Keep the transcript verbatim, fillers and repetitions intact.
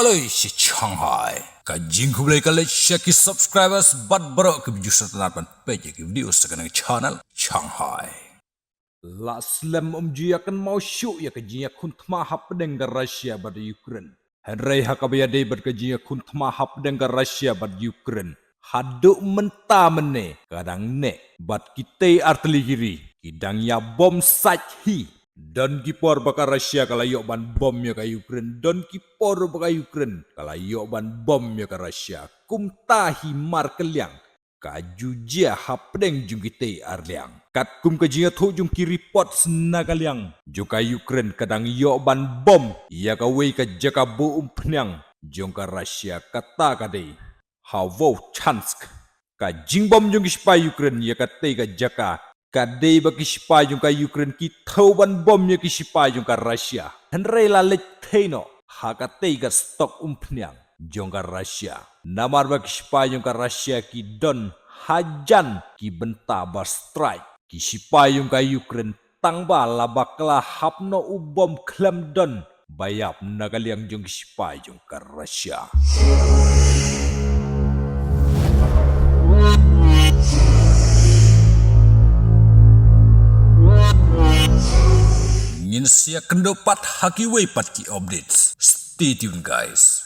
Khlei shi Shanghai. Ka jingkhublei ka leit sha ki subscribers bad baroh ki views sa tang ban peit ïa ki video sa kane ka channel Shanghai. La slem ym ju ïa kynmaw shuh ïa ka jingïakhun thma hapdeng ka Russia bad Ukraine. Hynrei ha kaba ïadei bad ka jingïakhun thma hapdeng ka Russia bad Ukraine, haduh mynta mynne ka dang neh bad kitei artylli ki ri ki dang ïa bom sait hi. Don ki por ba ka Russia ka la ïoh ban bom ïa ka Ukraine, don ki por ba ka Ukraine ka la ïoh ban bom ïa ka Russia. Kumta hi markylliang ka ju jia hapdeng jong kitei ar liang. Katkum ka jingïathuh jong ki report na ka liang jong ka Ukraine, ka dang ïoh ban bom ïa kawei ka jaka buh umphniang jong ka Russia, kata ka dei ha Vovchansk. Ka jingbom jong ki shipai Ukraine ïa katei ka jaka, ka dei ba ki shipai jong ka Ukraine ki thew ban bom ïa ki shipai jong ka Russia. Hynrei la leit thei noh ha katei ka stock umphniang jong ka Russia. Namar ba ki shipai jong ka Russia ki don hajan ki bynta ba strike. Ki shipai jong ka Ukraine tang ba la bakla hap noh u bom khlem don ba ïap na ka liang jong ki shipai jong ka Russia. Ngin sa ïakynduh pat ha kiwei pat ki updates. Stay tuned, guys.